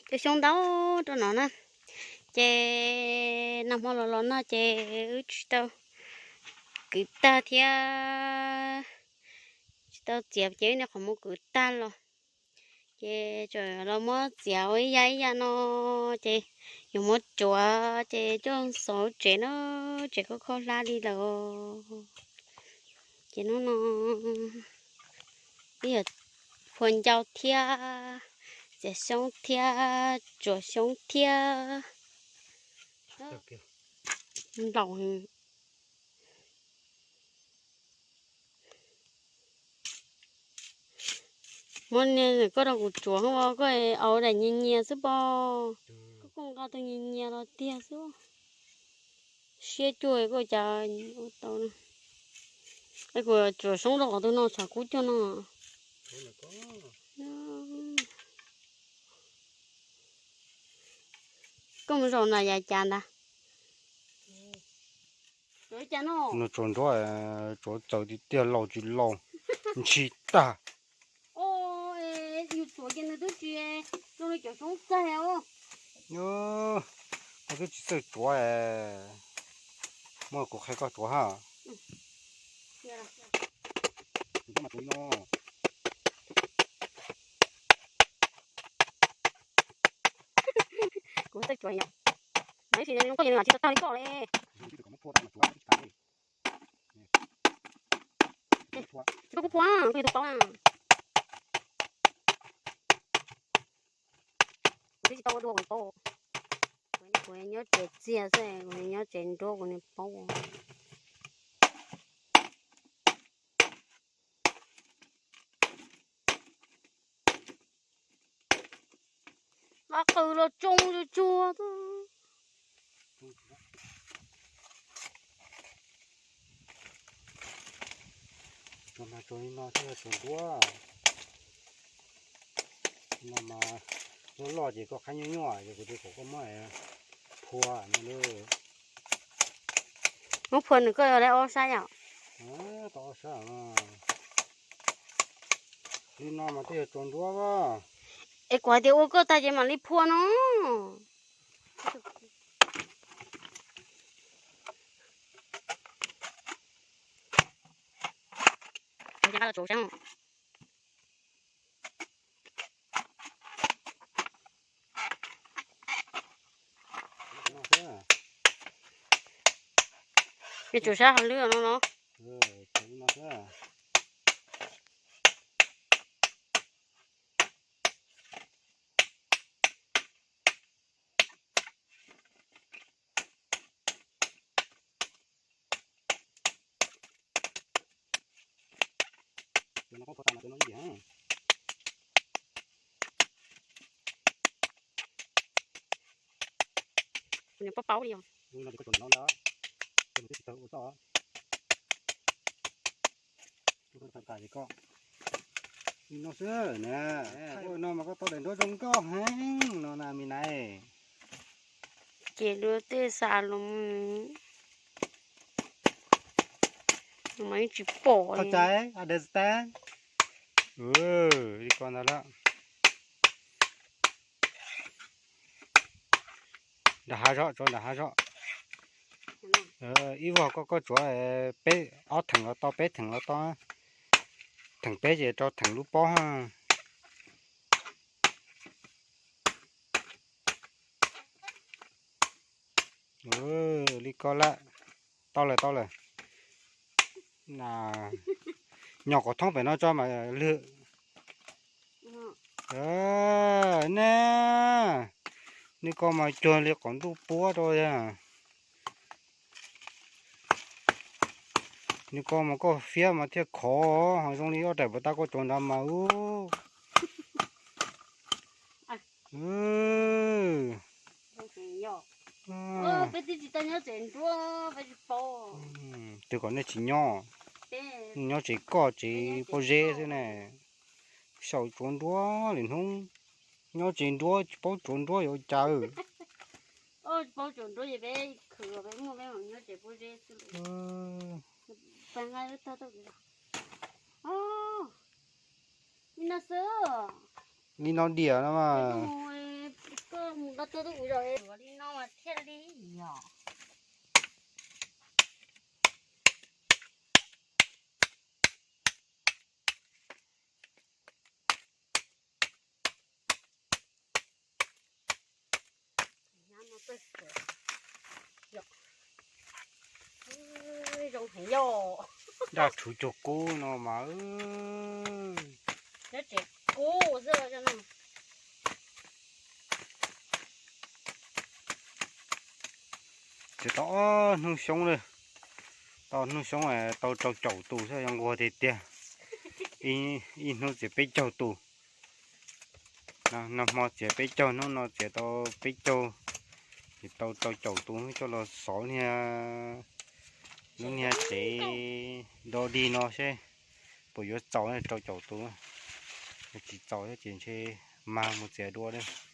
Cov xyoob ntau rau no na, ces nag hmo los los no ces wb tsis tau kwv tag thiab, tsis tau txiav ces wb niaj qhov muab kwv tag los, ces tseem los muab txiav ua ib yam ib yam no, ces yuav muab tsuav ces coj xov tsev na, tsev koj khaub hlab li lawm. Ces hnub no wb yog phua ncau thiab, txiav xyoob thiab, tsuav xyoob thiab. Nplaum. Muab niag koj rau kuv tsuav, koj au daim nyias nyias xwb pob. Koj koj nqa tus nyias nyias los tiag xwb. Siab cuag koj cas ua tau na. Es kuv tsuav xyoob rau qhov twg no tshav kub cuag no. Koj mus zaum na yav cas ntag. Nws tsuav nruab, tsuav txawv tiag tiag, laus tsis laus, ntshis tag. Yus tsuav ces nws twb tsis zoo li cov xyoob txaig os. Koj twb tsis txawj tsuav, muab kuv qhia koj tsuav ha. Kuv txawj tsuav yom. Tab sis zoo nkauj ces nws tsis tau tag li koj li. Tsis tau kuv phua, kuv yog tus paub na. Kuv twb tsis tau ua dua kuv paub. Kuv nyob tsev txiag xwb, kuv nyob tsev nruab kuv niag paub. Qab qws los tsoo tsuag tsuag. Tsuav mas tsuav li no thiaj tsuav nruab. No mas loj loj ces koj qhaib nyuaj nyuaj ces kuv twb kom koj muab phua no. Muab phua nws koj yuav tau ob sab yom. Tau ob sab. Li no mas thiaj tsuav nruab. Es kuv hais tias ua koj tag ces mam li phua no. Tsum sab hauv lwb no no. Kuv paub paub li os. Li no xwb na, no mas koj tau daim nruab zoo nkauj heev no na me nais. Ces dua tej xa los mas tsis pom li. Li ko ntag lawm. Nram hav zog, tso nram hav zog. Ib vuag koj, koj tsuav peb, ob theem los tau, peb theem los tau. Theem peb ces rau theem lub pob. Li ko lawm. Tau lawm, tau lawm. Nyo qhov thoob pem no tso mas lwg. Ne, nws ko mas cuag li qhov ntuj puab rau. Nws ko mas koj fiab mas thiaj khov, ho zoo li ob daim puas tau koj tsuav nrad mas ub. Twb kom nej tsis nyob, nyob tsev koj tsev pob zeb xwb ne. Xyaum tsuav nruab lwm hnub, nyob tsev nruab tsis paub tsuav nruab yuav cas. Li no diam no mas. Tuaj tuaj kuv zos ua li no mas thiaj li yog. Zoo heev yog. Daj rhuv cuag kub no mas. Nyob tsev kub xwb. Txiav tau ob hnub xyoob lawm, tau hnub xyoob tau rau caum tus xwb, zoo nquag tiag tiag. Ib hnub txiav peb caug tus. Nag hmo txiav peb caug, hnub no txiav tau peb caug, ces tau rau caum tus coj los xov niag, lub niag tsev do dig no seb puas yuav txaus rau caum tus. Yog tsis txaus ces ntshe mag mus txiav dua lawm.